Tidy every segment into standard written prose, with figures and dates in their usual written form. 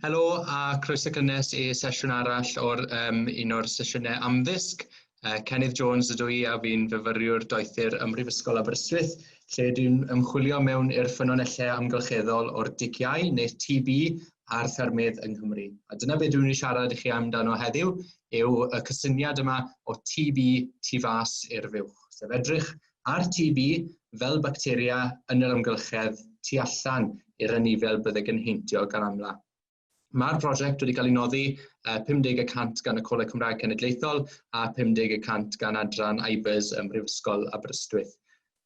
Helo a croeso cynnes i sesiwn arall o'r un o'r sesiynau amddysg. Cennydd Jones ydw i a fi'n fyfyriwr doethur ym Mhrifysgol Aberystwyth, lle dwi'n ymchwilio mewn i'r ffynonellau amgylcheddol o'r diciâu neu TB a'r ffermydd yng Nghymru. A dyna beth dwi'n mynd i siarad i chi amdano heddiw, yw y cysyniad yma o TB tu fas i'r fuwch, sef edrych ar TB fel bacteria yn yr amgylchedd tu allan i'r anifail byddai yn heintio gan amla. Mae'r prosiect wedi cael ei noddi 50% gan y Coleg Cymraeg Cenedlaethol a 50% gan adran IBERS ym Mhrifysgol Aberystwyth.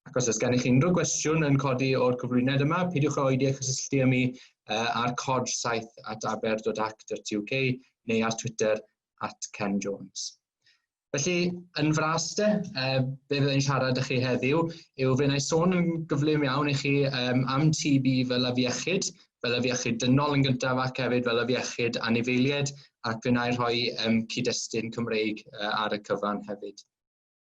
Ac os oes gennych chi unrhyw gwestiwn yn codi o'r cyflwyniad yma, peidiwch â oedi a chysylltu â mi ar cod7@aber.ac.uk neu ar Twitter @KenJones. Felly, yn fras de, be fyddai'n siarad â chi heddiw yw fe wna i sôn yn gyflym iawn i chi am TB fel afiechyd dynol yn gyntaf ac hefyd fel afiechyd anifeiliaid, ac fe wna i rhoi cyd-destun Cymreig ar y cyfan hefyd.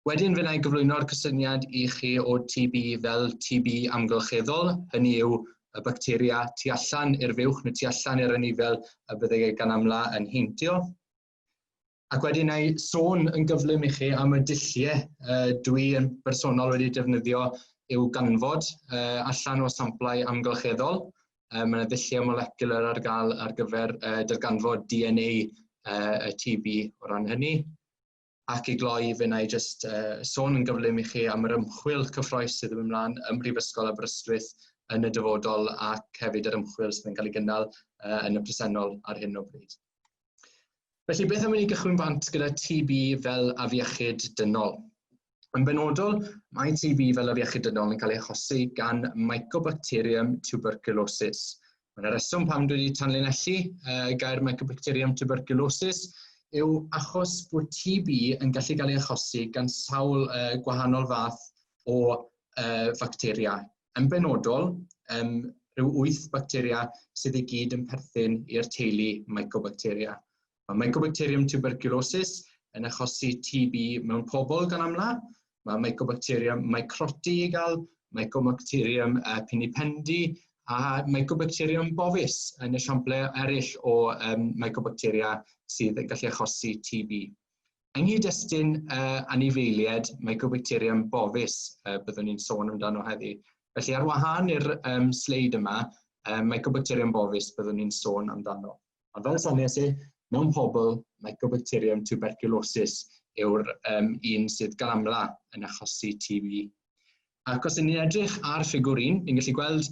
Wedyn fe wna i gyflwyno'r cysyniad i chi o TB fel TB amgylcheddol, hynny yw y bacteria tu allan i'r fuwch neu tu allan i'r anifail y byddai gan amla yn heintio. Ac wedyn na i sôn yn gyflym i chi am y dulliau dwi yn bersonol wedi defnyddio i'w ganfod allan o samplau amgylcheddol. Mae yna ddulliau molecular ar gael ar gyfer darganfod DNA y TB o ran hynny. Ac i gloi, fe wna i jyst sôn yn gyflym i chi am yr ymchwil cyffrous sydd yn mynd ymlaen ym Mhrifysgol Aberystwyth yn y dyfodol ac hefyd yr ymchwil sydd yn cael ei gynnal yn y presennol ar hyn o bryd. Felly, beth am i ni gychwyn bant gyda TB fel afiechyd dynol? Yn benodol, mae TB fel afiechyd dynol yn cael ei achosi gan Mycobacterium tuberculosis. Mae yna reswm pam dwi wedi tanlinellu gair Mycobacterium tuberculosis yw achos bod TB yn gallu cael ei achosi gan sawl gwahanol fath o facteria. Yn benodol, rhyw 8 bacteria sydd i gyd yn perthyn i'r teulu Mycobacteria. Mae Mycobacterium tuberculosis yn achosi TB mewn pobl gan amla. Mae Mycobacterium microti i gael, Mycobacterium pinipendi a Mycobacterium bovis yn esiamplau eraill o Mycobacteria sydd yn gallu achosi TB. Yng nghyd-destun anifeiliaid, Mycobacterium bovis byddwn ni'n sôn amdano heddi. Felly ar wahân i'r sleid yma, Mycobacterium bovis byddwn ni'n sôn amdano. Ond fel soniais i, mewn pobl, Mycobacterium tuberculosis yw'r un sydd gan amla yn achosi TB. Ac os ydyn ni'n edrych ar ffigwr 1, ni'n gallu gweld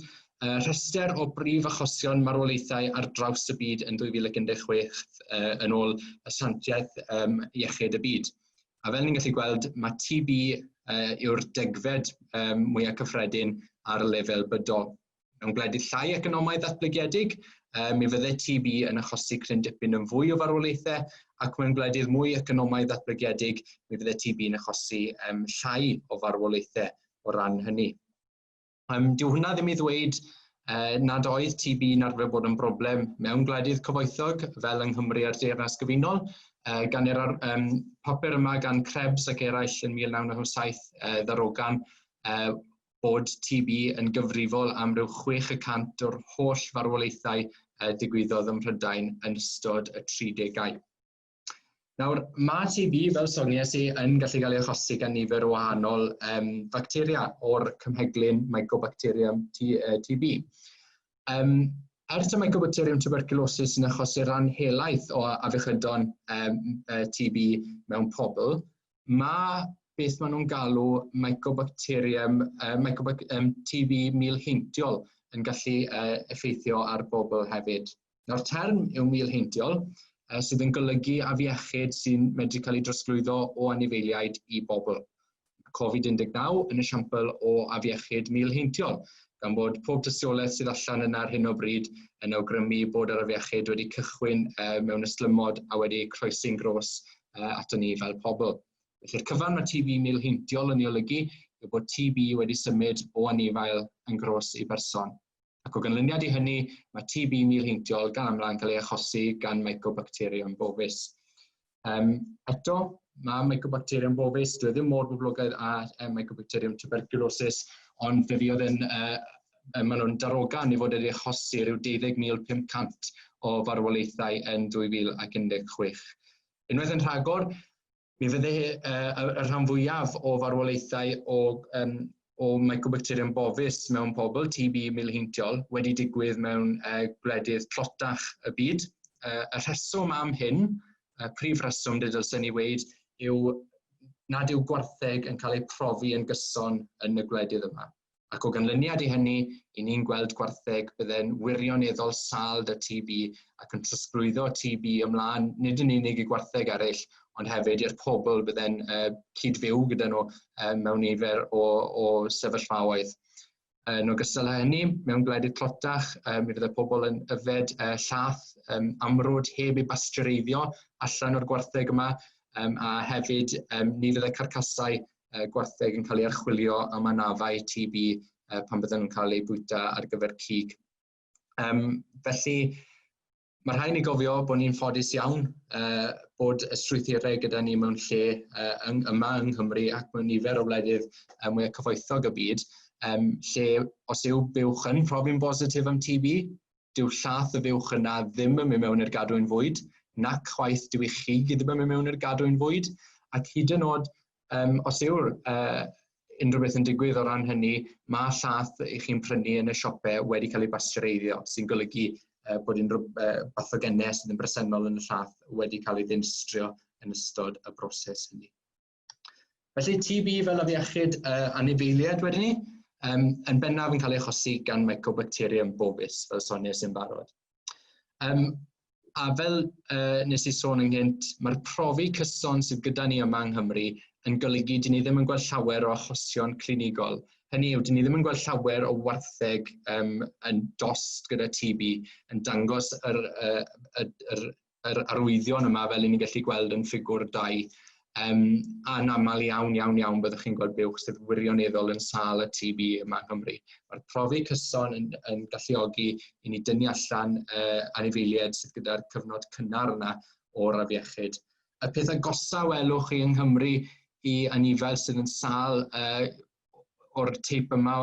rhestr o brif achosion marwolaethau ar draws y byd yn 2016 yn ôl Asiantiaeth Iechyd y Byd. A fel ni'n gallu gweld, mae TB yw'r degfed mwyaf cyffredin ar y lefel bydol. Mewn gwledydd llai economaidd ddatblygiedig, mi fydde TB yn achosi cryn dipyn yn fwy o farwolaethau, ac mewn gwledydd mwy economaidd ddatblygiedig, mi fydde TB yn achosi llai o farwolaethau o ran hynny. Dyw hwnna ddim i ddweud nad oedd TB yn arfer bod yn broblem mewn gwledydd cyfoethog fel yng Nghymru a'r Deyrnas Gyfunol, gan i'r papur yma gan Krebs ac eraill yn 1997 ddarogan bod TB yn gyfrifol am ryw 6% o'r holl farwolaethau digwyddodd ym Mhrydain yn ystod y 30au. Nawr, mae TB, fel soniais i, yn gallu cael ei achosi gan nifer o wahanol facteria o'r cymheglyn Mycobacterium TB. Ers y Mycobacterium tuberculosis yn achosi rhan helaeth o afiechydon TB mewn pobl, mae beth maen nhw'n galw Mycobacterium, TB mil heintiol yn gallu effeithio ar bobl hefyd. Nawr, term yw mil heintiol, sydd yn golygu afiechyd sy'n medru cael ei drosglwyddo o anifeiliaid i bobl. Covid-19 yn esiampl o afiechyd mil heintiol, gan bod pob tystiolaeth sydd allan yna ar hyn o bryd yn awgrymu bod yr afiechyd wedi cychwyn mewn ystlumod a wedi croesi'n gros ato ni fel pobl. Felly'r cyfan mae TB mil heintiol yn ei olygu yw bod TB wedi symud o anifail yn gros i berson. Ac o ganlyniad i hynny, mae TB mil heintiol gan amla yn cael ei achosi gan Mycobacterium bovis. Eto, mae Mycobacterium bovis, dyw e ddim mor boblogaidd â Mycobacterium tuberculosis, ond fe fuodd yn Maen nhw'n darogan i fod wedi achosi rhyw 12,500 o farwolaethau yn 2016. Unwaith yn rhagor, mi fydde y rhan fwyaf o farwolaethau o Mycobacterium bovis mewn pobl, TB milheintiol, wedi digwydd mewn gwledydd tlotach y byd. Y rheswm am hyn, y prif rheswm dylsen ni weud, yw nad yw gwartheg yn cael eu profi yn gyson yn y gwledydd yma. Ac o ganlyniad i hynny, i ni'n gweld gwartheg bydde'n wirioneddol sâl 'da TB ac yn trosglwyddo TB ymlaen, nid yn unig i gwartheg eraill, ond hefyd i'r pobl bydde'n cyd-fyw gyda nhw mewn nifer o sefyllfaoedd. Yn ogystal â hynny, mewn gwledydd tlotach, mi fydde pobl yn yfed llath amrwd heb ei basteureiddio allan o'r gwartheg yma, a hefyd ni fydde carcasau gwartheg yn cael ei archwilio am anafau TB pan bydden nhw'n cael eu bwyta ar gyfer cig. Felly, mae rhaid ni gofio bod ni'n ffodus iawn bod y strwythurau gyda ni mewn lle yma yng Nghymru ac mewn nifer o wledydd mwyaf cyfoethog y byd, lle os yw buwch yn profi'n bositif am TB, dyw llath y fuwch yna ddim yn mynd mewn i'r gadwyn fwyd, nac chwaith dyw ei chig ddim yn mynd mewn i'r gadwyn fwyd, ac hyd yn oed os yw'r unrhyw beth yn digwydd o ran hynny, mae llath i chi'n prynu yn y siopau wedi cael ei basteureiddio, sy'n golygu bod unrhyw bathogenau sydd yn bresennol yn y llath wedi cael ei ddinistrio yn ystod y broses hynny. Felly TB fel afiechyd anifeiliaid wedyn ni, yn bennaf yn cael ei achosi gan Mycobacterium bovis, fel soniais yn barod. A fel nes i sôn ynghynt, mae'r profi cyson sydd gyda ni yma yng Nghymru yn golygu dyn ni ddim yn gweld llawer o achosion clinigol. Hynny yw, dyn ni ddim yn gweld llawer o wartheg yn dost gyda TB yn dangos yr arwyddion yma fel 'y ni'n gallu gweld yn ffigwr 2. A'n aml iawn, iawn, iawn byddwch chi'n gweld buwch sydd wirioneddol yn sâl y TB yma yng Nghymru. Mae'r profi cyson yn galluogi i ni dynnu allan anifeiliaid sydd gyda'r cyfnod cynnar yna o'r afiechyd. Y peth agosa welwch chi yng Nghymru i anifail sydd yn sâl o'r teip yma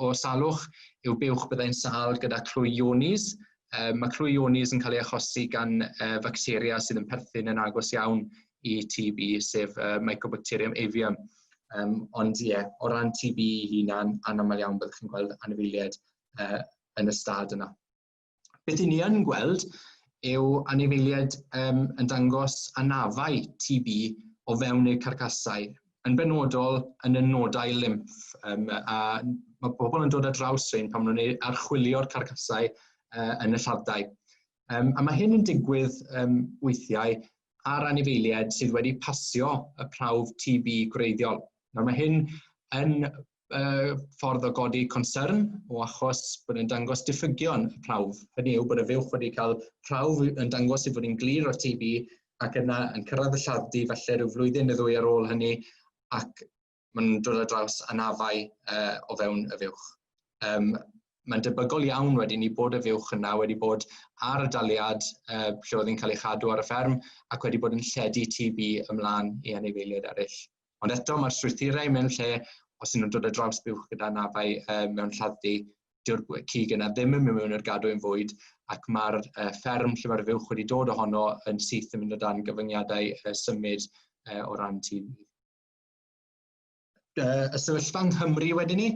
o salwch yw buwch byddai'n sâl gyda clwy Johne's. Mae clwy Johne's yn cael ei achosi gan facteria sydd yn perthyn yn agos iawn i TB, sef Mycobacterium avium. Ond ie, o ran TB ei hunan, anaml iawn byddwch chi'n gweld anifeiliaid yn y stad yna. Beth i ni yn gweld yw anifeiliaid yn dangos anafau TB o fewn eu carcasau, yn benodol yn y nodau lymff. A mae pobl yn dod ar draws rhain pan maen nhw'n archwilio'r carcasau yn y lladdau. A mae hyn yn digwydd weithiau ar anifeiliaid sydd wedi pasio y prawf TB gwreiddiol. Nawr mae hyn yn ffordd o godi concern o achos bod yn dangos diffygion y prawf. Hynny yw bod y fuwch wedi cael prawf yn dangos ei fod yn glir o'r TB ac yna yn cyrraedd y lladd-dy falle rhyw flwyddyn neu ddwy ar ôl hynny ac maen nhw'n dod ar draws anafau o fewn y fuwch. Mae'n debygol iawn wedyn i bod y fuwch yna wedi bod ar y daliad lle oedd hi'n cael ei chadw ar y fferm ac wedi bod yn lledu TB ymlaen i anifeiliaid eraill. Ond eto mae'r strwythurau mewn lle, os ydyn nhw'n dod ar draws buwch gyda anafau mewn lladd-dy, dyw'r cig yna ddim yn mynd mewn i'r gadwyn fwyd ac mae'r fferm lle mae'r fuwch wedi dod ohono yn syth yn mynd o dan gyfyngiadau symud o ran TB. Y sefyllfa yng Nghymru wedyn ni,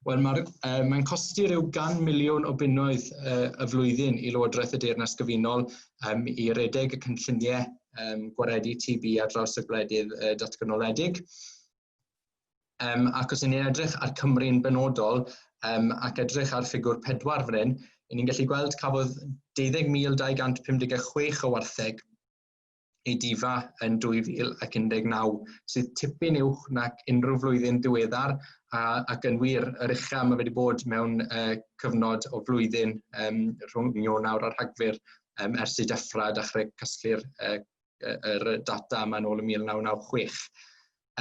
wel mae'n costi rhyw 100 miliwn o bunnoedd y flwyddyn i Lywodraeth y Deyrnas Gyfunol i redeg y cynlluniau gwaredu TB ar draws y gwledydd datganoledig. Ac os y'n ni'n edrych ar Cymru'n benodol ac edrych ar ffigwr 4 fan hyn, y'n ni'n gallu gweld cafodd 12,256 o wartheg ei difa yn 2019, sydd tipyn uwch nac unrhyw flwyddyn diweddar ac yn wir yr ucha mae wedi bod mewn cyfnod o flwyddyn rhwng Ionawr a Rhagfyr ers i dechrau casglu'r yr data yma nôl yn 1996.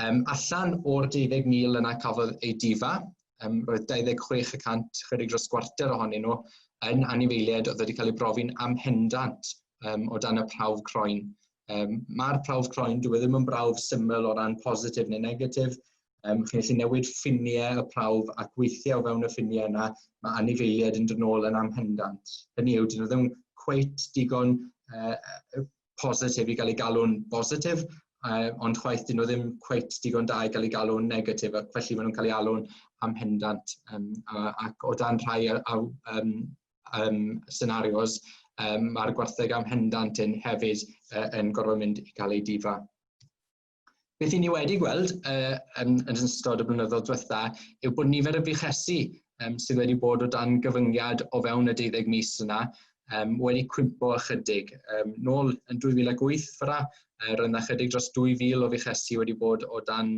Allan o'r 12,000 yna cafodd ei difa, roedd 26%, chydig dros gwarter ohonyn nhw, yn anifeiliaid oedd wedi cael eu brofi'n amhendant o dan y prawf croen. Mae'r prawf croen, dyw e ddim yn brawf syml o ran positif neu negatif. Chi'n gallu newid ffiniau y prawf ac weithiau o fewn y ffiniau yna mae anifeiliaid yn dod nôl yn amhendant. Hynny yw, dyn nhw ddim cweit digon positif i gael ei galw'n bositif, ond chwaith dyn nhw ddim cweit digon da i gael ei galw'n negatif, ac felly maen nhw'n cael ei alw'n amhendant. Ac o dan rhai scenarios, mae'r gwartheg amhendant yn hefyd yn gorfod mynd i gael ei difa. Beth i ni wedi gweld yn ystod y blynyddoedd diwetha yw bod nifer y fuchesi sydd wedi bod o dan gyfyngiad o fewn y 12 mis yna wedi cwympo ychydig. Nôl yn 2008 fyra, roedd yna ychydig dros 2,000 o fuchesi wedi bod o dan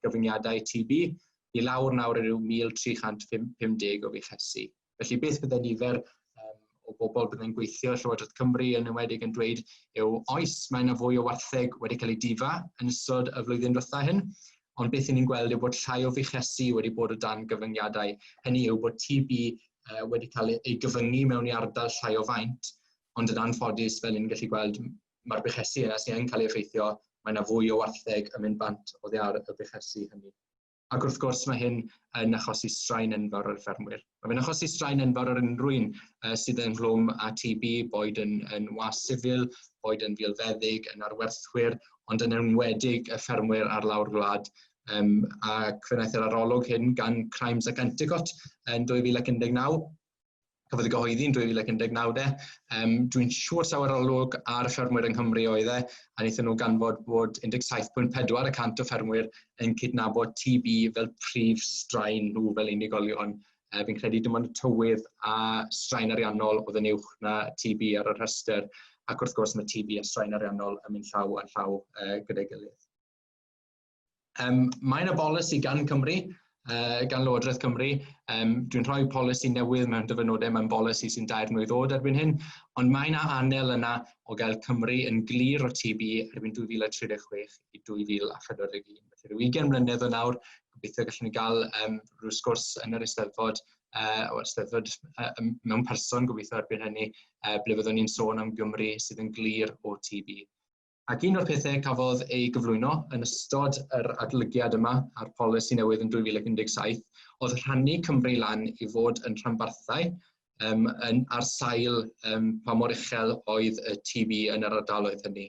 gyfyngiadau TB, i lawr nawr i ryw 1,350 o fuchesi. Felly beth bydde nifer o bobl byddai'n gweithio Llywodraeth Cymru yn enwedig yn dweud yw oes, mae yna fwy o wartheg wedi cael ei difa yn ystod y flwyddyn diwetha hyn, ond beth ni'n gweld yw bod llai o fuchesi wedi bod o dan gyfyngiadau. Hynny yw bod TB wedi cael ei gyfyngu mewn i ardal llai o faint, ond yn anffodus, fel ni'n gallu gweld, mae'r buchesi yna sy'n cael ei effeithio, mae yna fwy o wartheg yn mynd bant oddi ar y buchesi hynny. Ac wrth gwrs mae hyn yn achosi straen enfawr ar y ffermwyr. Mae fe'n achosi straen enfawr ar unrhyw un sydd ynghlwm â TB, boed yn was sifil, boed yn filfeddyg, yn arwerthwyr, ond yn enwedig y ffermwyr ar lawr gwlad. Ac fe wnaeth yr arolwg hyn gan Crimes ac Enticott yn 2019, cafodd ei gyhoeddi yn 2019 de. Dwi'n siŵr sawl arolwg ar y ffermwyr yng Nghymru oedd e, a wnaethon nhw ganfod bod 17.4% o ffermwyr yn cydnabod TB fel prif straen nhw fel unigolion. Fi'n credu dim ond y tywydd a straen ariannol oedd yn uwch na TB ar y rhestr, ac wrth gwrs mae TB a straen ariannol yn mynd llaw yn llaw gyda'i gilydd. Mae yna bolisi gan Cymru, gan Lywodraeth Cymru. Dwi'n rhoi polisi newydd mewn dyfynodau, mae'n bolisi sy'n 3 mlwydd oed erbyn hyn, ond mae yna anel yna o gael Cymru yn glir o TB erbyn 2036 i 2041. Felly rhyw 20 mlynedd o nawr, gobeithio gallwn ni gael rhyw sgwrs yn yr Eisteddfod, o Eisteddfod mewn person gobeithio erbyn hynny, ble fyddwn ni'n sôn am Gymru sydd yn glir o TB. Ac un o'r pethau cafodd ei gyflwyno yn ystod yr adolygiad yma a'r polisi newydd yn 2017 oedd rhannu Cymru lan i fod yn rhanbarthau ar sail pa mor uchel oedd y TB yn yr ardaloedd hynny.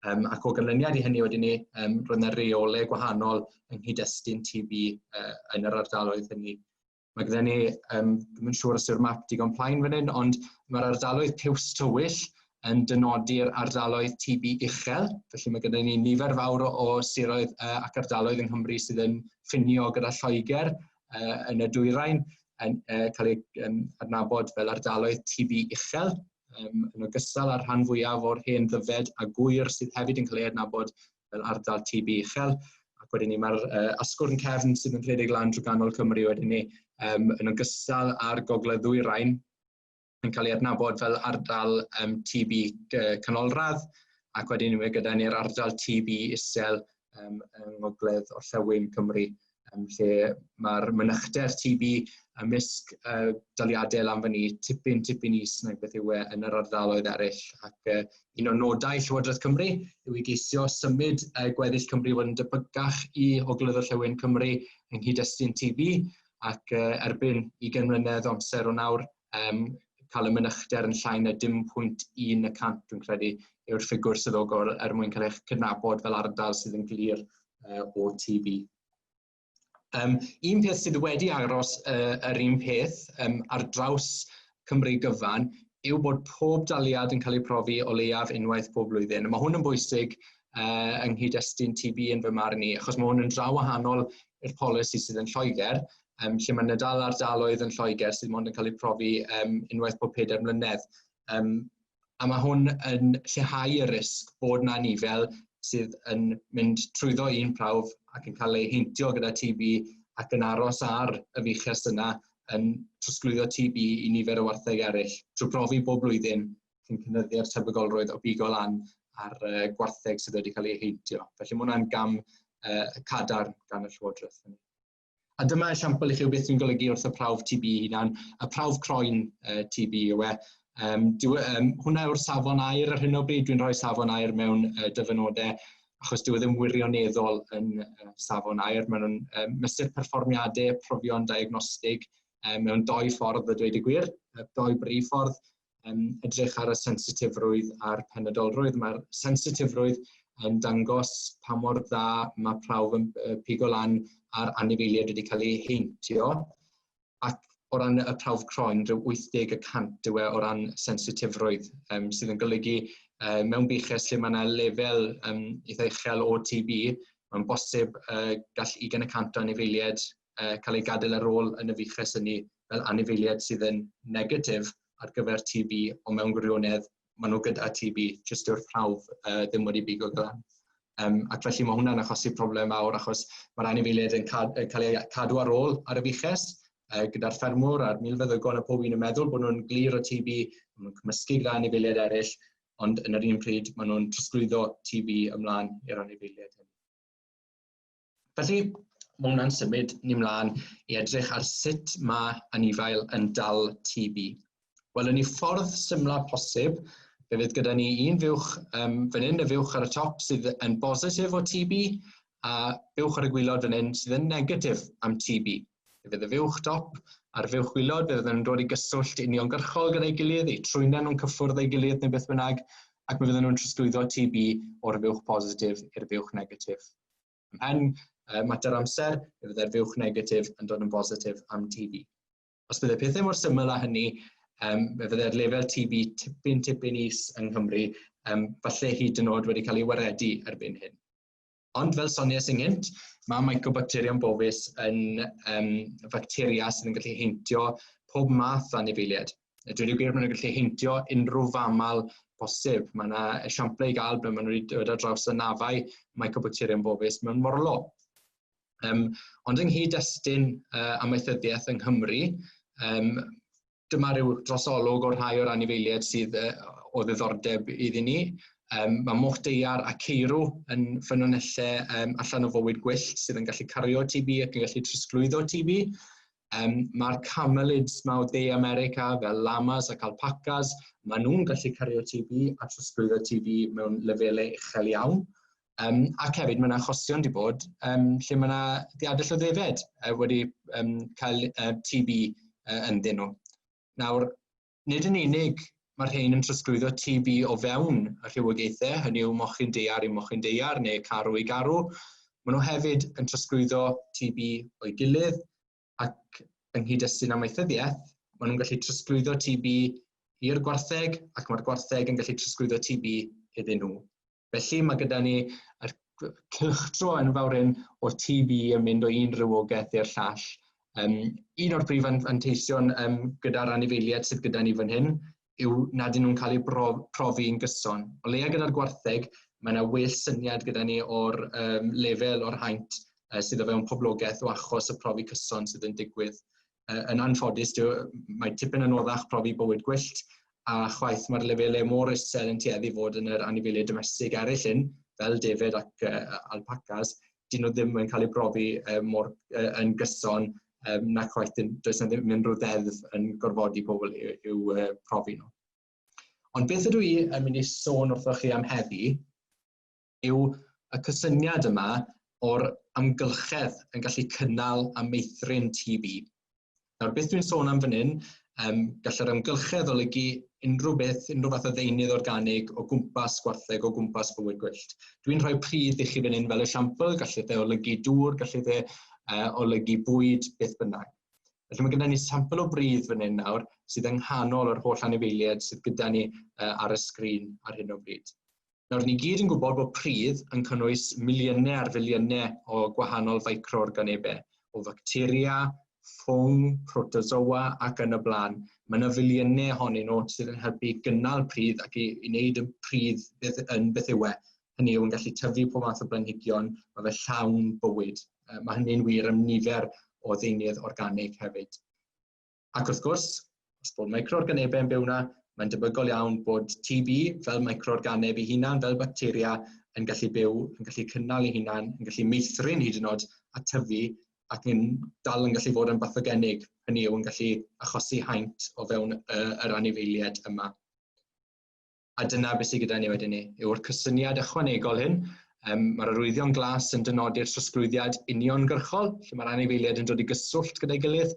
Ac o ganlyniad i hynny wedyn ni, roedd yna reolau gwahanol yng nghyd-destun TB yn yr ardaloedd hynny. Mae gyda ni, dwi'm yn siŵr os yw'r map digon plaen fan hyn, ond mae'r ardaloedd piws tywyll yn dynodi'r ardaloedd TB uchel, felly mae gyda ni nifer fawr o siroedd ac ardaloedd yng Nghymru sydd yn ffinio gyda Lloegr yn y dwyrain, yn cael eu adnabod fel ardaloedd TB uchel, yn ogystal â'r rhan fwyaf o'r hen Ddyfed a Gŵyr sydd hefyd yn cael ei adnabod fel ardal TB uchel. Ac wedyn ni mae'r asgwrn cefn sydd yn rhedeg lan drwy ganol Cymru wedyn ni, yn ogystal â'r gogledd ddwyrain, yn cael ei adnabod fel ardal TB canolradd, ac wedyn ni gyda ni'r ardal TB isel yng ngogledd orllewin Cymru, lle mae'r mynychder TB ymysg daliadau lan fyny tipyn is nag beth yw e yn yr ardaloedd eraill. Ac un o nodau Llywodraeth Cymru yw i geisio symud gweddill Cymru fod yn debygach i ogledd orllewin Cymru yng nghyd-destun TB, ac erbyn 20 mlynedd o amser o nawr, cael y mynychder yn llai na 0.1% dwi'n credu yw'r ffigwr swyddogol er mwyn cael eich cydnabod fel ardal sydd yn glir o TB. Un peth sydd wedi aros yr un peth ar draws Cymru gyfan yw bod pob daliad yn cael ei profi o leiaf unwaith pob blwyddyn. Mae hwn yn bwysig yng nghyd-destun TB yn fy marn i, achos mae hwn yn draw wahanol i'r polisi sydd yn Lloegr, lle mae yna dal ardaloedd yn Lloegr sydd mond yn cael ei profi unwaith pob 4 mlynedd. A mae hwn yn lleihau y risg bod yna nifel sydd yn mynd trwyddo un prawf ac yn cael ei heintio gyda TB ac yn aros ar y fuches yna yn trosglwyddo TB i nifer o wartheg eraill. Trwy profi bob blwyddyn, chi'n cynyddu'r tebygolrwydd o bigo lan ar gwartheg sydd wedi cael ei heintio. Felly mae hwnna'n gam cadarn gan y Llywodraeth. A dyma esiampl i chi o beth dwi'n golygu wrth y prawf TB hunan, y prawf croen TB yw e. Hwnna yw'r safon aur ar hyn o bryd, dwi'n rhoi safon aur mewn dyfynodau. achos dyw e ddim wirioneddol yn safon aur. Maen nhw'n mesur perfformiadau profion diagnostig mewn dou ffordd a dweud y gwir, dou brif ffordd, edrych ar y sensitifrwydd a'r penodolrwydd. Mae'r sensitifrwydd yn dangos pa mor dda mae prawf yn pigo lan ar anifeiliaid wedi cael eu heintio, ac o ran y prawf croen, rhyw 80% yw e o ran sensitifrwydd, sydd yn golygu mewn buches lle mae yna lefel eitha uchel o TB, mae'n bosib gall 20% o anifeiliaid cael ei gadael ar ôl yn y fuches hynny fel anifeiliaid sydd yn negatif ar gyfer TB, ond mewn gwirionedd maen nhw gyda TB, jyst yw'r prawf ddim wedi bigo glan. Ac felly mae hwnna'n achosi problem mawr, achos mae'r anifeiliaid yn cael eu cadw ar ôl ar y fuches, gyda'r ffermwr a'r milfeddygon a pob un yn meddwl bod nhw'n glir o TB, maen nhw'n cymysgu gyda anifeiliaid eraill, ond yn yr un pryd maen nhw'n trosglwyddo TB ymlaen i'r anifeiliaid hyn. Felly, mae hwnna'n symud ni mlaen i edrych ar sut mae anifail yn dal TB. Wel, yn ei ffordd symla posib, fe fydd gyda ni un fuwch fan hyn, y fuwch ar y top sydd yn bositif o TB, a fuwch ar y gwaelod fan hyn sydd yn negatif am TB. Fe fydd y fuwch top a'r fuwch gwaelod, fe fydden nhw'n dod i gyswllt uniongyrchol gyda'i gilydd, eu trwynau nhw'n cyffwrdd ei gilydd neu beth bynnag, ac fe fydden nhw'n trosglwyddo TB o'r fuwch positif i'r fuwch negatif. Ymhen mater amser, fe fydde'r fuwch negatif yn dod yn bositif am TB. Os bydde pethau mor syml â hynny, fe fydde'r lefel TB tipyn is yng Nghymru, falle hyd yn oed wedi cael ei waredu erbyn hyn. Ond fel soniais ynghynt, mae Mycobacterium bovis yn facteria sydd yn gallu heintio pob math o anifeiliaid. Dweud y gwir, maen nhw'n gallu heintio unrhyw famal posib. Mae yna esiamplau i gael ble maen nhw wedi dod ar draws y nafau Mycobacterium bovis mewn morlo. Ond yng nghyd-destun amaethyddiaeth yng Nghymru, dyma ryw drosolwg o'r rhai o'r anifeiliaid sydd o ddiddordeb iddyn ni. Mae moch daear a ceirw yn ffynonellau allan o fywyd gwyllt sydd yn gallu cario TB ac yn gallu trosglwyddo TB. Mae'r camelids ma o De America fel llamas ac alpacas, maen nhw'n gallu cario TB a trosglwyddo TB mewn lefelau uchel iawn. Ac hefyd mae yna achosion wedi bod lle mae yna ddiadell o ddefed wedi cael TB ynddyn nhw. Nawr, nid yn unig mae'r rhain yn trosglwyddo TB o fewn y rhywogaethau, hynny yw mochyn daear i mochyn daear neu carw i garw, maen nhw hefyd yn trosglwyddo TB o'i gilydd, ac yng nghyd-destun amaethyddiaeth, maen nhw'n gallu trosglwyddo TB i'r gwartheg, ac mae'r gwartheg yn gallu trosglwyddo TB iddyn nhw. Felly mae gyda ni yr cylchdro enfawr hyn o TB yn mynd o un rhywogaeth i'r llall. Un o'r brif fanteision gyda'r anifeiliaid sydd gyda ni fan hyn yw nad ydyn nhw'n cael eu profi'n gyson. O leia gyda'r gwartheg, mae yna well syniad gyda ni o'r lefel o'r haint sydd o fewn poblogaeth o achos y profi cyson sydd yn digwydd. Yn anffodus, mae tipyn anoddach profi bywyd gwyllt, a chwaith mae'r lefelau mor isel yn tueddu fod yn yr anifeiliaid domestig eraill hyn, fel defaid ac alpacas, dyn nhw ddim yn cael eu brofi mor yn gyson, na chwaith does na ddim unrhyw ddeddf yn gorfodi pobl i'w profi nhw. Ond beth ydw i yn mynd i sôn wrthoch chi am heddi yw y cysyniad yma o'r amgylchedd yn gallu cynnal a meithrin TB. Nawr, beth dwi'n sôn am fan hyn, gall yr amgylchedd olygu unrhyw beth, unrhyw fath o ddeunydd organig o gwmpas gwartheg, o gwmpas bywyd gwyllt. Dwi'n rhoi pridd i chi fan hyn fel esiampl, gallu fe olygu dŵr, gallu fe olygu bwyd, beth bynnag. Felly mae gyda ni sampl o bridd fan hyn nawr sydd yng nghanol yr holl anifeiliaid sydd gyda ni ar y sgrin ar hyn o bryd. Nawr, ni gyd yn gwybod bod pridd yn cynnwys miliynau ar filiynau o gwahanol ficroorganebau, o facteria, ffwng, protozoa ac yn y blaen. Mae yna filiynau ohonyn nhw sydd yn helpu gynnal pridd ac i wneud y pridd beth, yn beth yw e. Hynny yw yn gallu tyfu pob math o blanhigion, mae fe llawn bywyd. Mae hynny'n wir am nifer o ddeunydd organig hefyd. Ac wrth gwrs, os bod microorganebau yn byw yna, mae'n debygol iawn bod TB fel microorganeb ei hunan, fel bacteria, yn gallu byw, yn gallu cynnal ei hunan, yn gallu meithrin hyd yn oed a tyfu, ac yn dal yn gallu fod yn bathogenig, hynny yw yn gallu achosi haint o fewn yr anifeiliaid yma. A dyna beth sydd gyda ni wedyn ni, yw'r cysyniad ychwanegol hyn Mae'r arwyddion glas yn dynodi'r trosglwyddiad uniongyrchol, lle mae'r anifeiliaid yn dod i gyswllt gyda'i gilydd,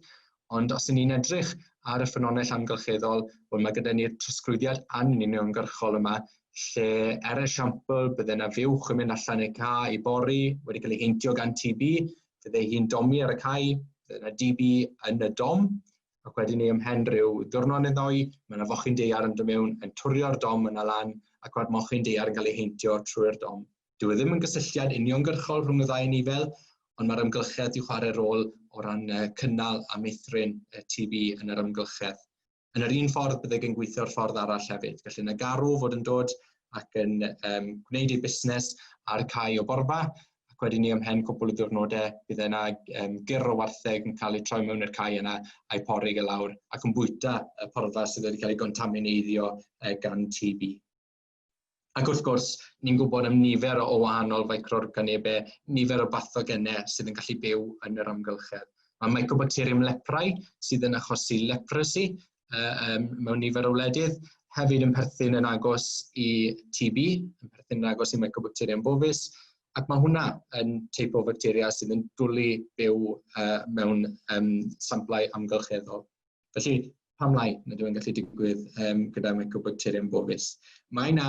ond os y'n ni'n edrych ar y ffynhonnell amgylcheddol, wel mae gyda ni'r trosglwyddiad anuniongyrchol yma, lle er esiampl bydde yna fuwch yn mynd allan i'r cae i bori, wedi cael ei heintio gan TB, fydde hi'n domi ar y cae, bydde yna DB yn y dom, ac wedyn ni ymhen rhyw ddiwrnod neu ddoi, mae yna fochyn daear yn dod mewn, yn twrio'r dom yna lan, ac mae'r mochyn daear yn cael ei heintio trwy'r dom. Dyw e ddim yn gysylltiad uniongyrchol rhwng y ddau anifel, ond mae'r amgylchedd i chwarae rôl o ran cynnal a meithrin TB yn yr amgylchedd. Yn yr un ffordd, bydde gen gweithio'r ffordd arall hefyd. Gallu yna garw fod yn dod ac yn gwneud ei busnes ar cae o borfa, ac wedyn ni ymhen cwpl o ddiwrnodau bydd yna gyr o wartheg yn cael ei troi mewn i'r cae yna a'i pori e lawr ac yn bwyta y porfa sydd wedi cael ei gontamineiddio gan TB. Ac wrth gwrs, ni'n gwybod am nifer o wahanol ficroorganebau, nifer o bathogenau sydd yn gallu byw yn yr amgylchedd. Mae Mycobacterium leprae sydd yn achosi leprosy mewn nifer o wledydd, hefyd yn perthyn yn agos i TB, yn perthyn yn agos i Mycobacterium bovis, ac mae hwnna yn teip o bacteria sydd yn dwlu byw mewn samplau amgylcheddol. Felly, pam lai nad yw'n gallu digwydd gyda Mycobacterium bovis? Mae yna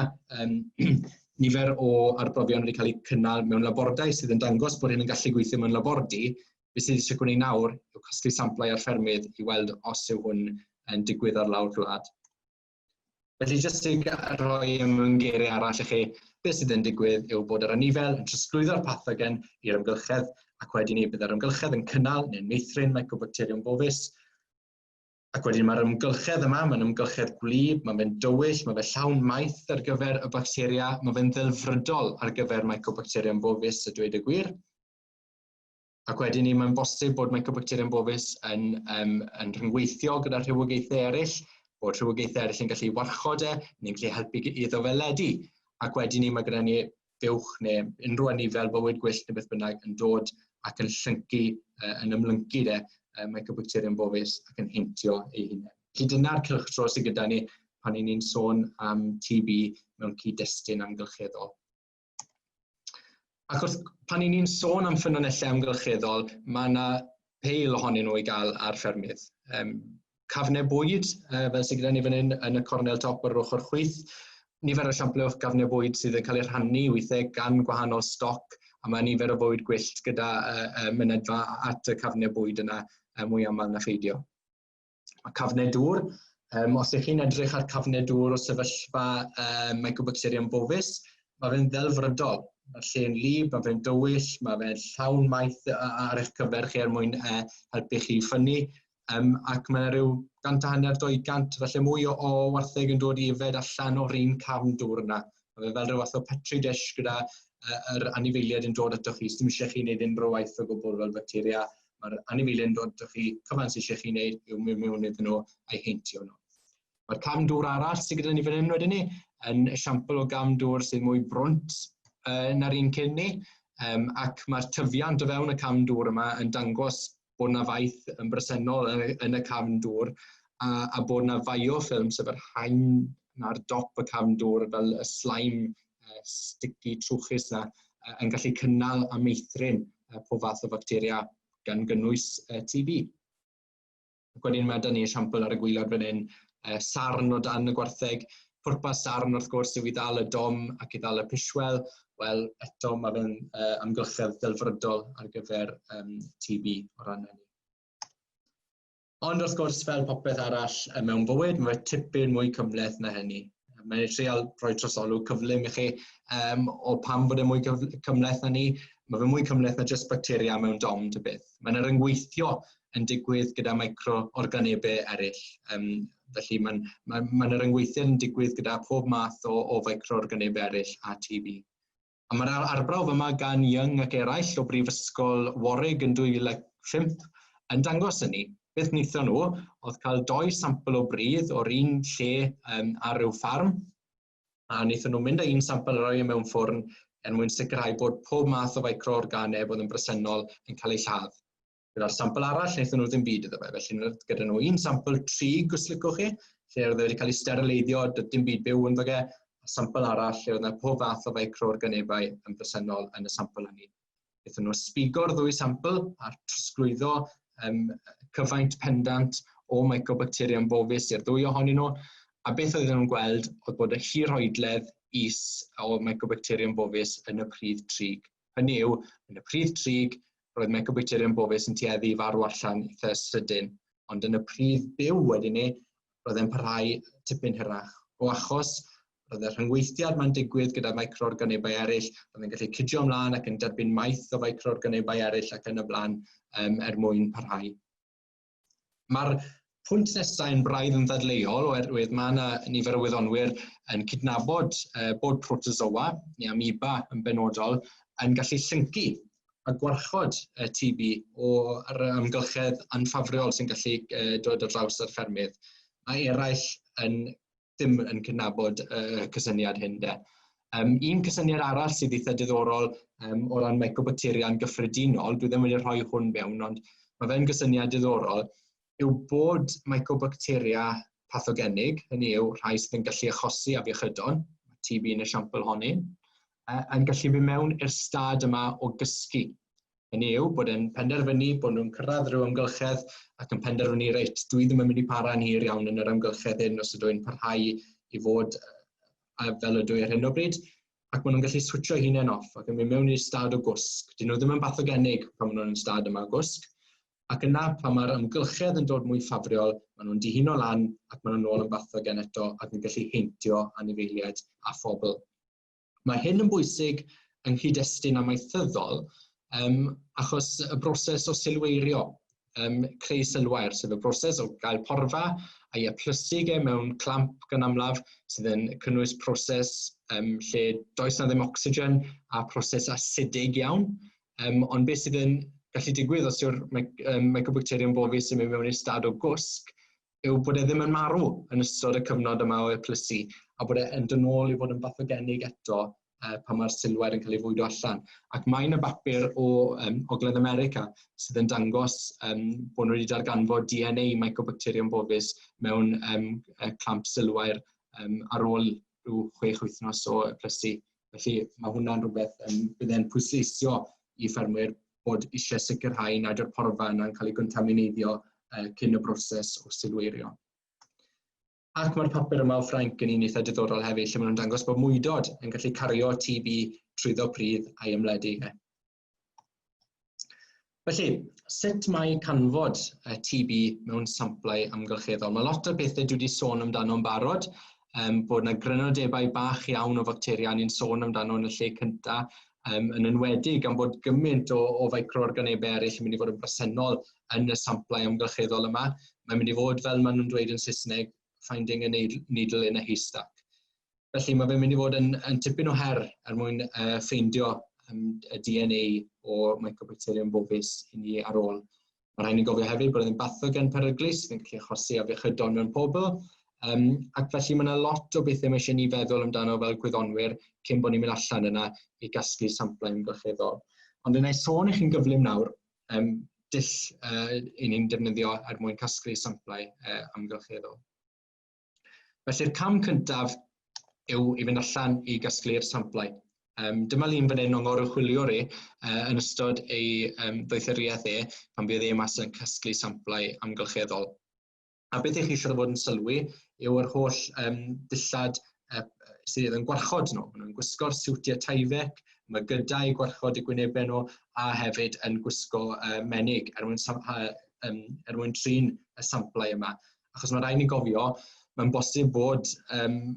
nifer o arbrofion wedi cael eu cynnal mewn labordai sydd yn dangos bod hyn yn gallu gweithio mewn labordy. Beth sydd eisiau gwneud nawr yw casglu samplau ar ffermydd i weld os yw hwn yn digwydd ar lawr gwlad. Felly, jyst i roi mewn geiriau arall i chi, beth sydd yn digwydd yw bod yr anifel yn trosglwyddo'r pathogen i'r amgylchedd, ac wedyn ni bydd yr amgylchedd yn cynnal neu'n meithrin Mycobacterium bovis, ac wedyn mae'r amgylchedd yma, mae'n amgylchedd gwlyb, mae fe'n dywyll, mae fe llawn maeth ar gyfer y bacteria, mae fe'n ddelfrydol ar gyfer Mycobacterium bovis, a dweud y gwir. Ac wedyn ni, mae'n bosib bod Mycobacterium bovis yn rhyngweithio gyda rhywogaethau eraill, bod rhywogaethau eraill yn gallu warchod e, neu'n gallu helpu iddo fe ledu. Ac wedyn ni, mae gyda ni fuwch neu unrhyw anifel bywyd gwyllt neu beth bynnag yn dod ac yn llyncu, yn ymlyncu de, Mycobacterium bovis ac yn heintio ei hunain. Felly dyna'r cylchdro sydd gyda ni pan 'y ni'n sôn am TB mewn cyd-destun amgylcheddol. Ac wrth, pan 'y ni'n sôn am ffynonellau amgylcheddol, mae yna peil ohonyn nhw i gael ar ffermydd. Cafnau bwyd, fel sydd gyda ni fan hyn yn y cornel top ar yr ochr chwith, nifer o siamplau o gafnau bwyd sydd yn cael eu rhannu weithiau gan gwahanol stoc, a mae nifer o fywyd gwyllt gyda mynedfa at y cafnau bwyd yna mwy aml na pheidio. Mae cafnau dŵr, os ydych chi'n edrych ar cafnau dŵr o sefyllfa Mycobacterium bovis, mae fe'n ddelfrydol. Mae'r lle'n wlyb, mae fe'n dywyll, mae fe'n llawn maeth ar eich cyfer chi er mwyn helpu chi ffynnu. Ac mae yna rhyw 150, 200, falle mwy o wartheg yn dod i yfed allan o'r un cafn dŵr yna. Mae fe fel rhyw fath o petri dish gyda yr anifeiliaid yn dod atoch chi. Dim eisiau chi wneud unrhyw waith o gwbl fel bacteria. Mae'r anifeiliaid yn dod atoch chi, cyfan sydd eisiau chi wneud yw mynd mewn iddyn nhw a'i heintio nhw. Mae'r cafn dŵr arall sydd gyda ni fan hyn wedyn ni yn esiampl o gafn dŵr sydd mwy brwnt na'r un cyn ni, ac mae'r tyfiant o fewn y cafn dŵr yma yn dangos bod yna faeth yn bresennol yn y cafn dŵr, a bod yna biofilm, sef yr haen ar dop y cafn dŵr fel y slime sticky trwchus yna, yn gallu cynnal a meithrin pob fath o bacteria gan gynnwys TB. Ac wedyn mae 'da ni esiampl ar y gwaelod fan hyn, sarn o dan y gwartheg. Pwrpas sarn wrth gwrs yw i ddal y dom ac i ddal y piswel. Wel, eto mae fe'n amgylchedd delfrydol ar gyfer TB o ran hynny. Ond wrth gwrs, fel popeth arall mewn bywyd, mae tipyn mwy cymhleth na hynny. Mae'n treial rhoi trosolwg cyflym i chi o pam bod e mwy cymhleth na ni. Mae fe mwy cymhleth na jyst bacteria mewn dom ta beth. Mae'n rhyngweithio yn digwydd gyda microorganebau eraill. Felly mae'n rhyngweithio yn digwydd gyda pob math o microorganebau eraill a TB. A mae'r arbrawf yma gan Young ac eraill o Brifysgol Warwick yn 2005 yn dangos hynny. Beth wnaethon nhw oedd cael doi sampl o bridd o'r un lle ar ryw ffarm, a wnaethon nhw mynd â un sampl a roi e mewn ffwrn er mwyn sicrhau bod pob math o microorganeb oedd yn bresennol yn cael ei lladd. Gyda'r sampl arall, wnaethon nhw ddim byd iddo fe, felly gyda nhw un sampl trig, os licwch chi, lle oedd e wedi cael ei sterileiddio, doedd dim byd byw ynddo fe, a sampl arall lle oedd yna pob fath o feicroorganebau yn bresennol yn y sampl hynny. Wnaethon nhw sbigo'r ddwy sampl a trosglwyddo cyfaint pendant o Mycobacterium bovis i'r ddwy ohonyn nhw, a beth oedden nhw'n gweld oedd bod y hirhoedledd is o Mycobacterium bovis yn y pridd trig. Hynny yw, yn y pridd trig, roedd Mycobacterium bovis yn tueddu i farw allan eitha sydyn, ond yn y pridd byw wedyn ni, roedd e'n parhau tipyn hirach. O achos roedd y rhyngweithiad mae'n digwydd gyda microorganebau eraill, roedd e'n gallu cydio ymlaen ac yn derbyn maeth o microorganebau eraill ac yn y blaen er mwyn parhau. Mae'r pwynt nesaf yn braidd yn ddadleuol oherwydd mae yna nifer o wyddonwyr yn cydnabod bod protozoa, neu amoeba yn benodol, yn gallu llyncu a gwarchod y TB o'r amgylchedd anffafriol sy'n gallu dod ar draws ar ffermydd. Mae eraill yn ddim yn cydnabod y cysyniad hyn de. Un cysyniad arall sydd eitha diddorol o ran mycobacteria yn gyffredinol, dwi ddim wedi rhoi hwn mewn, ond mae fe'n gysyniad diddorol, yw bod mycobacteria pathogenig, hynny yw rhai sydd yn gallu achosi afiechydon, TB yn esiampl honni, yn gallu mynd mewn i'r stad yma o gysgu. Hynny yw bod e'n penderfynu bod nhw'n cyrraedd rhyw amgylchedd ac yn penderfynu, reit, dwi ddim yn mynd i para'n hir iawn yn yr amgylchedd hyn os ydw i'n parhau i fod fel ydw i ar hyn o bryd, ac maen nhw'n gallu switcho hunain off ac yn mynd mewn i'r stad o gwsg. Dyn nhw ddim yn bathogenig pan maen nhw'n stad yma o gwsg, ac yna pan mae'r amgylchedd yn dod mwy ffafriol, maen nhw'n dihuno lan ac maen nhw'n ôl yn bathogen eto ac yn gallu heintio anifeiliaid a phobl. Mae hyn yn bwysig yng nghyd-destun amaethyddol, achos y broses o silweirio, creu silwair, sef y broses o gael porfa a'i eplysu e mewn clamp gan amlaf, sydd yn cynnwys proses lle does na ddim ocsigen a proses asidig iawn. Ond beth sydd yn gallu digwydd os yw'r Mycobacterium bovis yn mynd mewn i'r stad o gwsg yw bod e ddim yn marw yn ystod y cyfnod yma o eplysu a bod e yn dod nôl i fod yn bathogenig eto pan mae'r silwair yn cael ei fwydo allan. Ac mae yna bapur o Ogledd America sydd yn dangos bod nhw wedi darganfod DNA Mycobacterium bovis mewn clamp silwair ar ôl rhyw 6 wythnos o eplysu. Felly mae hwnna'n rhywbeth bydd e'n pwysleisio i ffermwyr bod eisiau sicrhau nad yw'r porfa yna'n cael ei gontamineiddio cyn y broses o silweirio. Ac mae'r papur yma o Ffrainc yn un eitha diddorol hefyd, lle maen nhw'n dangos bod mwydod yn gallu cario TB trwyddo pridd a'i ymledu. Felly, sut mae canfod TB mewn samplau amgylcheddol? Mae lot o bethau dwi wedi sôn amdano yn barod, bod yna grynodebau bach iawn o facteria ni'n sôn amdano yn y lle cyntaf, yn enwedig am bod gymaint o feicroorganebau eraill yn mynd i fod yn bresennol yn y samplau amgylcheddol yma. Mae'n mynd i fod, fel maen nhw'n dweud yn Saesneg, finding a needle in a haystack. Felly mae fe'n mynd i fod yn tipyn o her er mwyn ffeindio y DNA o Mycobacterium bovis i ni ar ôl. Mae rhaid ni gofio hefyd bod e'n bathogen peryglus sydd yn gallu achosi afiechydon mewn pobl, ac felly mae yna lot o bethau mae eisiau ni feddwl amdano fel gwyddonwyr cyn bod ni'n mynd allan yna i gasglu samplau amgylcheddol. Ond yna i sôn i chi'n gyflym nawr dull i ni'n defnyddio er mwyn casglu samplau amgylcheddol. Felly'r cam cyntaf yw i fynd allan i gasglu'r samplau. Dyma lun fan hyn o'n ngoruchwyliwr i yn ystod ei ddoethuriaeth e, pan bydd e mas yn casglu samplau amgylcheddol. A beth ych chi eisiau fod yn sylwi yw yr holl dillad sydd yn gwarchod nhw. Maen nhw'n gwisgo'r siwtiau Tyvek, mae gyda'u gwarchod eu gwynebau nhw, a hefyd yn gwisgo menig er mwyn trin y samplau yma. Achos mae rhaid ni gofio, mae'n bosib bod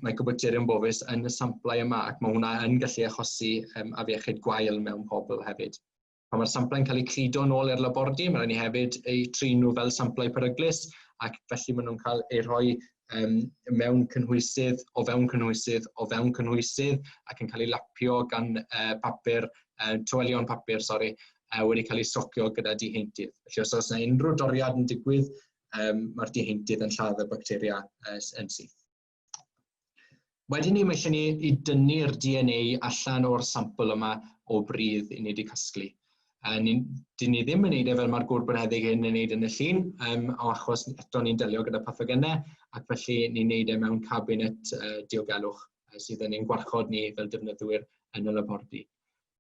Mycobacterium bovis yn y samplau yma, ac mae hwnna yn gallu achosi afiechyd gwael mewn pobl hefyd. Pan mae'r samplau'n cael eu cludo nôl i'r labordy, mae rhaid ni hefyd eu trin nhw fel samplau peryglus, ac felly maen nhw'n cael eu rhoi mewn cynhwysydd, o fewn cynhwysydd, o fewn cynhwysydd, ac yn cael eu lapio gan papur, tywelion papur, sori, wedi cael eu socio gyda diheintydd. Felly os oes yna unrhyw doriad yn digwydd, mae'r diheintydd yn lladd y bacteria yn syth. Wedyn ni, mae eisiau ni i dynnu'r DNA allan o'r sampl yma o bridd i ni wedi casglu. Dyn ni ddim yn neud e fel mae'r gŵr bonheddig hyn yn neud yn y llun, o achos eto ni'n delio gyda pathogenau, ac felly ni'n neud e mewn cabinet diogelwch sydd yn ein gwarchod ni fel defnyddwyr yn y labordy.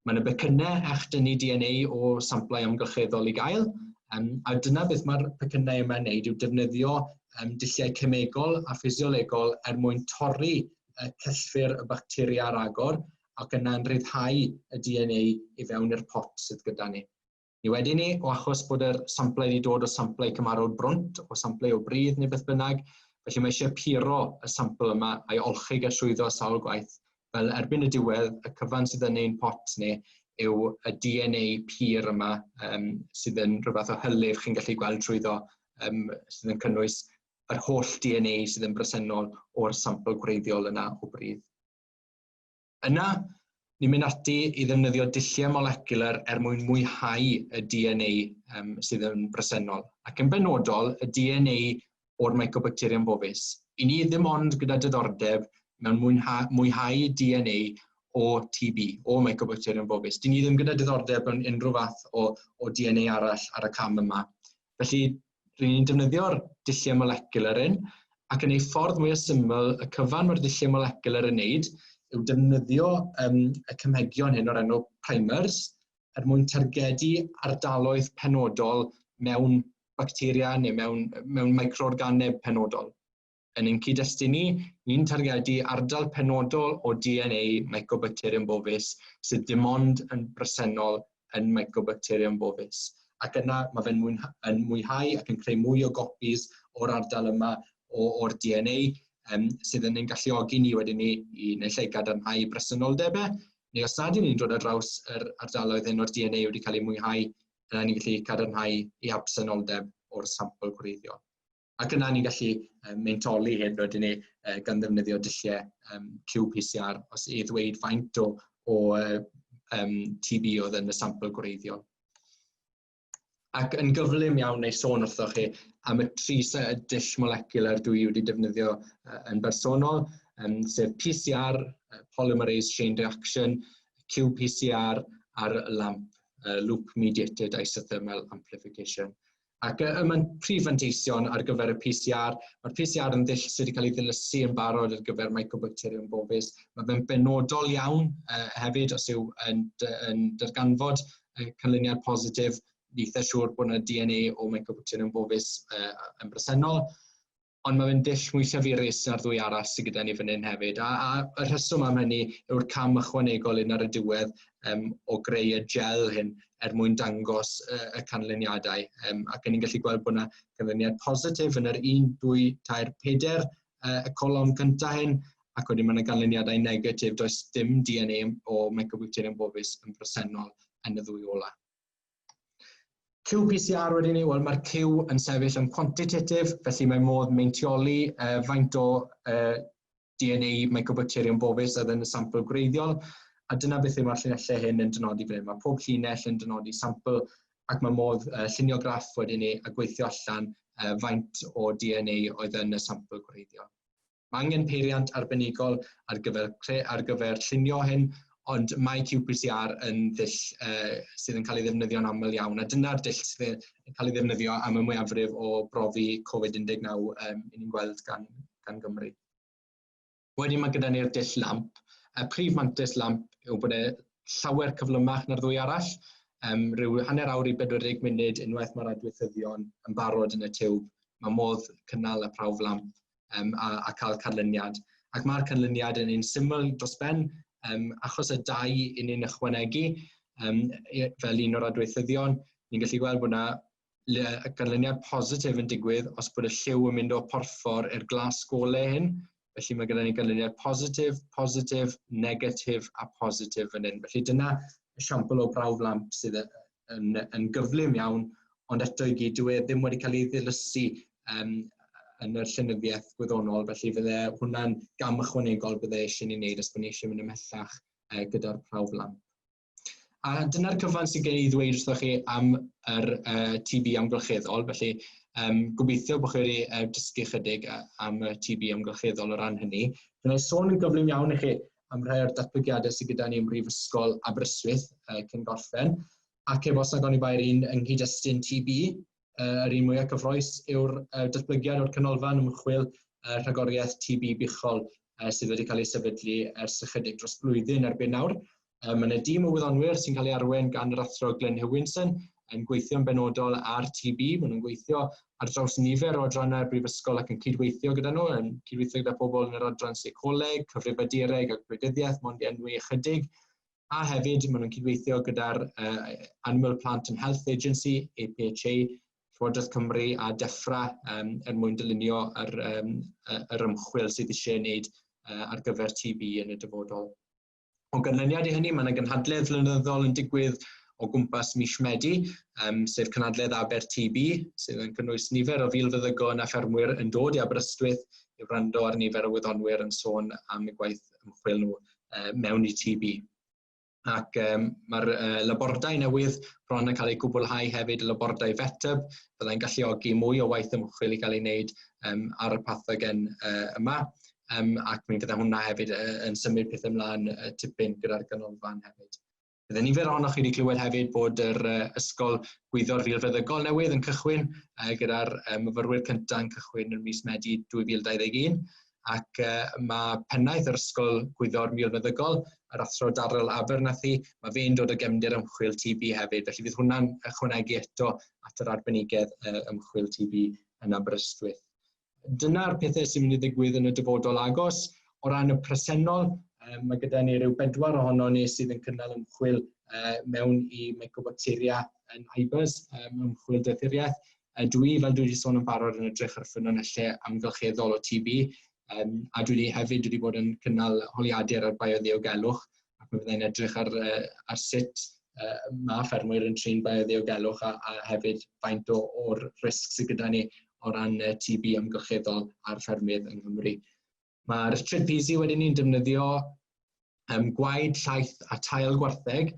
Mae yna becynnau echdynnu DNA o samplau amgylcheddol i gael, a dyna beth mae'r pecynnau yma'n neud yw defnyddio dulliau cemegol a ffisiolegol er mwyn torri cellfur y bacteria ragor ac yna'n rhyddhau y DNA i fewn i'r pot sydd gyda ni. Ni wedyn ni, o achos bod yr samplau wedi dod o samplau cymarol brwnt, o samplau o bridd neu beth bynnag, felly mae eisiau puro y sampl yma a'i olchi a trwyddo sawl gwaith, fel erbyn y diwedd, y cyfan sydd yn ein pot ni yw y DNA pur yma, sydd yn rhywbeth o hylif chi'n gallu gweld trwyddo, sydd yn cynnwys yr holl DNA sydd yn bresennol o'r sampl gwreiddiol yna o bridd. Yna, ni'n mynd ati i ddefnyddio dulliau molecular er mwyn mwyhau y DNA sydd yn bresennol, ac yn benodol y DNA o'r Mycobacterium bovis. I ni ddim ond gyda diddordeb mewn mwyhau DNA o TB, o Mycobacterium bovis. Dyn ni ddim gyda diddordeb mewn unrhyw fath o DNA arall ar y cam yma. Felly, rydyn ni'n defnyddio'r dulliau molecular hyn, ac yn ei ffordd mwyaf syml, y cyfan mae'r dulliau molecular yn neud yw defnyddio y cymegion hyn o'r enw primers er mwyn targedu ardaloedd penodol mewn bacteria neu mewn microorganeb penodol. Yn ein cyd-destun ni, ni'n targedu ardal penodol o DNA Mycobacterium bovis sydd dim ond yn bresennol yn Mycobacterium bovis. Ac yna mae fe'n mwyhau ac yn creu mwy o gopis o'r ardal yma o'r DNA sydd yn ein galluogi ni wedyn ni i naill ai gadarnhau presenoldebau, neu os nad y'n ni'n dod ar draws yr ardaloedd hyn o'r DNA wedi cael eu mwyhau, yna ni'n gallu cadarnhau ei absenoldeb o'r sampl gwreiddiol. Ac yna ni'n gallu meintoli hyn wedyn ni gan ddefnyddio dulliau qPCR os i ddweud faint o TB oedd yn y sampl gwreiddiol. Ac yn gyflym iawn neu sôn wrthoch chi am y tri dull molecular dwi wedi defnyddio yn bersonol, sef PCR, Polymerase Chain Reaction, qPCR a'r LAMP, Loop Mediated Isothermal Amplification. Ac mae'n prif fanteision ar gyfer y PCR. Mae'r PCR yn ddull sydd wedi cael ei ddilysu yn barod ar gyfer Mycobacterium bovis. Mae fe'n benodol iawn hefyd os yw yn darganfod canlyniad positif, ni eitha siŵr bod yna DNA o Mycobacterium bovis yn bresennol. Ond mae fe'n dull mwy llafurus na'r ddwy arall sydd gyda ni fan hyn hefyd. A y rheswm am hynny yw'r cam ychwanegol un ar y diwedd o greu y gel hyn er mwyn dangos y canlyniadau. Ac ni'n gallu gweld bod yna canlyniad positif yn yr 1, 2, 3, 4 y colofn cyntaf hyn, ac wedyn mae yna ganlyniadau negatif, does dim DNA o Mycobacterium bovis yn bresennol yn y ddwy ola. qPCR wedyn ni, wel mae'r Q yn sefyll yn quantitative, felly mae modd meintioli faint o DNA Mycobacterium bovis oedd yn y sampl gwreiddiol, a dyna beth yw mae'r llinellau hyn yn dynodi fan hyn. Mae pob llinell yn dynodi sampl ac mae modd llunio graff wedyn ni a gweithio allan faint o DNA oedd yn y sampl gwreiddiol. Mae angen peiriant arbenigol ar gyfer llunio hyn, ond mae qPCR yn ddull sydd yn cael ei ddefnyddio'n aml iawn, a dyna'r dull sydd yn cael ei ddefnyddio am y mwyafrif o brofi Covid-19 i ni'n gweld gan Gymru. Wedyn mae gyda ni'r dull LAMP. Y prif mantais LAMP yw bod e llawer cyflymach na'r ddwy arall, rhyw hanner awr i 40 munud unwaith mae'r adweithyddion yn barod yn y tiwb, mae modd cynnal y prawf LAMP a cael canlyniad. Ac mae'r canlyniad yn un syml dros ben, achos y dau yn un ychwanegu fel un o'r adweithyddion, ni'n gallu gweld bod yna ganlyniad positif yn digwydd os bod y lliw yn mynd o porffor i'r glas golau hyn. Felly mae gyda ni ganlyniad positif, positif, negatif a positif fan hyn. Felly dyna esiampl o brawf LAMP sydd yn gyflym iawn, ond eto i gyd dyw e ddim wedi cael ei ddilysu yn yr llenyddiaeth gwyddonol, felly fydde hwnna'n gam ychwanegol bydde eisiau ni wneud os bod ni eisiau mynd ymhellach gyda'r prawf LAMP. A dyna'r cyfan sydd gen i ddweud wrthoch chi am yr TB amgylcheddol, felly gobeithio bod chi wedi dysgu chydig am y TB amgylcheddol o ran hynny. Fe wna i sôn yn gyflym iawn i chi am rhai o'r datblygiadau sydd gyda ni ym Mhrifysgol Aberystwyth cyn gorffen, ac efo os nag oni bai'r un yng nghyd-destun TB, yr un mwyaf cyffrous yw'r datblygiad o'r Canolfan Ymchwil Rhagoriaeth TB Buchol sydd wedi cael ei sefydlu ers ychydig dros blwyddyn erbyn nawr. Mae yna dîm o wyddonwyr sy'n cael ei arwain gan yr athro Glyn Hewinson yn gweithio'n benodol ar TB. Maen nhw'n gweithio ar draws nifer o adrannau'r brifysgol ac yn cydweithio gyda nhw, yn cydweithio gyda pobl yn yr adran seicoleg, cyfrifiadureg a gwleidyddiaeth, mond i enwi ychydig. A hefyd, maen nhw'n cydweithio gyda'r Animal Plant and Health Agency, APHA, Llywodraeth Cymru a DEFRA er mwyn dylunio yr ymchwil sydd eisiau ei wneud ar gyfer TB yn y dyfodol. O ganlyniad i hynny, mae yna gynhadledd flynyddol yn digwydd o gwmpas mis Medi, sef cynhadledd AberTB, sydd yn cynnwys nifer o filfeddygon a ffermwyr yn dod i Aberystwyth i wrando ar nifer o wyddonwyr yn sôn am y gwaith ymchwil nhw mewn i TB. Ac mae'r labordai newydd bron yn cael eu gwblhau hefyd, y labordai VetHub, byddai'n galluogi mwy o waith ymchwil i gael ei wneud ar y pathogen yma. Ac mi fydde hwnna hefyd yn symud pethau ymlaen tipyn gyda'r ganolfan hefyd. Bydde nifer ohonoch chi wedi clywed hefyd bod yr Ysgol Gwyddor Filfeddygol newydd yn cychwyn gyda'r myfyrwyr cyntaf yn cychwyn yn mis Medi 2021 ac mae pennaeth yr Ysgol Gwyddor Milfeddygol, yr athro Daryl Abernathy, mae fe'n dod o gefndir ymchwil TB hefyd, felly fydd hwnna'n ychwanegu eto at yr arbenigedd ymchwil TB yn Aberystwyth. Dyna'r pethau sy'n mynd i ddigwydd yn y dyfodol agos. O ran y presennol, mae gyda ni ryw bedwar ohono ni sydd yn cynnal ymchwil mewn i mycobacteria yn IBERS, ymchwil doethuriaeth. Dwi, fel dwi wedi sôn yn barod, yn edrych ar ffynonellau amgylcheddol o TB, a dwi wedi hefyd wedi bod yn cynnal holiadur ar bioddiogelwch, ac mi fyddai'n edrych ar sut mae ffermwyr yn trin bioddiogelwch a hefyd faint o'r risg sydd gyda ni o ran TB amgylcheddol ar ffermydd yng Nghymru. Mae Richard Peasy wedyn ni'n defnyddio gwaed, llaeth a tail gwartheg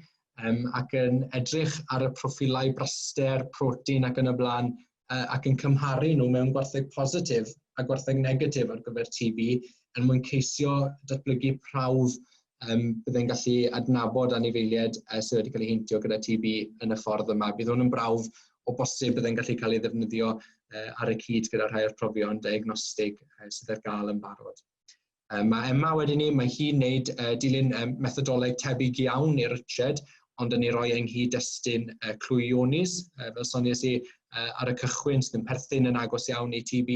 ac yn edrych ar y proffilau braster, protein ac yn y blaen ac yn cymharu nhw mewn gwartheg positif a gwartheg negatif ar gyfer TB er mwyn ceisio datblygu prawf byddai'n gallu adnabod anifeiliaid sydd wedi cael eu heintio gyda TB yn y ffordd yma. Bydd hwn yn brawf o bosib byddai'n gallu cael ei ddefnyddio ar y cyd gyda rhai o'r profion diagnostig sydd ar gael yn barod. Mae Emma wedyn ni, mae hi'n neud dilyn methodoleg tebyg iawn i Richard, ond yn ei roi yng nghyd-destun clwy Johne's, fel soniais i ar y cychwyn, sydd yn perthyn yn agos iawn i TB,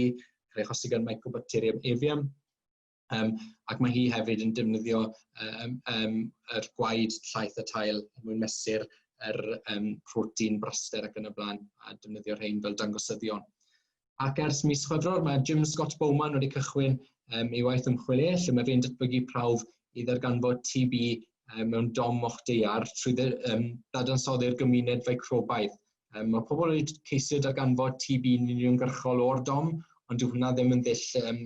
cael ei achosi gan Mycobacterium avium. Ac mae hi hefyd yn defnyddio yr gwaed, llaeth a tail er mwyn mesur yr protein braster ac yn y blaen, a defnyddio rhain fel dangosyddion. Ac ers mis Chwefror, mae Jim Scott Bowman wedi cychwyn ei waith ymchwil e, lle mae fe'n datblygu prawf i ddarganfod TB mewn dom moch daear trwy ddadansoddi'r gymuned ficrobaidd. Mae pobl wedi ceisio darganfod TB yn uniongyrchol o'r dom, ond dyw hwnna ddim yn ddull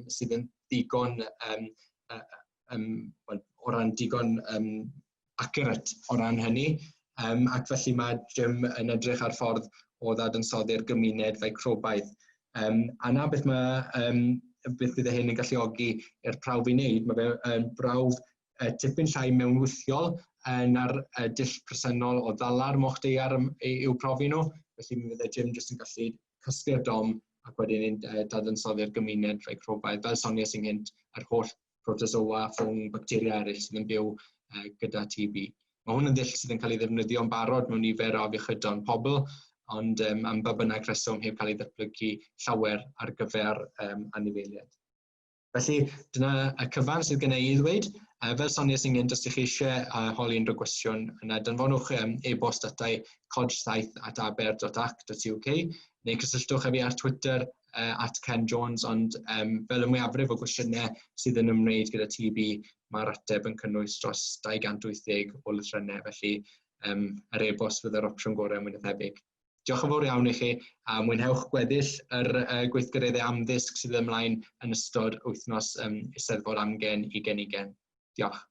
sydd yn ddigon, well, o ran digon accurate o ran hynny. Ac felly mae Jim yn edrych ar ffordd o ddadansoddi'r gymuned ficrobaidd. A na beth mae beth bydd hyn yn galluogi i'r prawf i wneud. Mae fe yn brawf tipyn llai mewnwthiol na'r dull presennol o ddala'r moch daear i'w profi nhw. Felly mi fydde Jim jyst yn gallu casglu'r dom ac wedyn dadansoddi'r gymuned ficrobaidd, fel soniais ynghynt, yr holl protozoa, ffwng, bacteria eraill sydd yn byw gyda TB. Mae hwn yn ddull sydd yn cael ei ddefnyddio'n barod mewn nifer o afiechydon pobl, ond am ba bynnag rheswm heb cael ei ddatblygu llawer ar gyfer anifeiliaid. Felly, dyna y cyfan sydd gen i i ddweud. Fel soniais ynghynt, os ydych chi eisiau holi unrhyw gwestiwn, yna danfonwch e-bost atai codg7@aber.ac.uk neu cysylltwch â fi ar Twitter at Ken Jones, ond fel y mwyafrif o gwestiynau sydd yn ymwneud gyda TB, mae'r ateb yn cynnwys dros 280 o lythrennau, felly yr e-bost fydd yr opsiwn gorau mwy na thebyg. Diolch yn fawr iawn i chi, a mwynhewch gweddill yr gweithgareddau amddysg sydd ymlaen yn ystod wythnos Eisteddfod Amgen 2020. Diolch.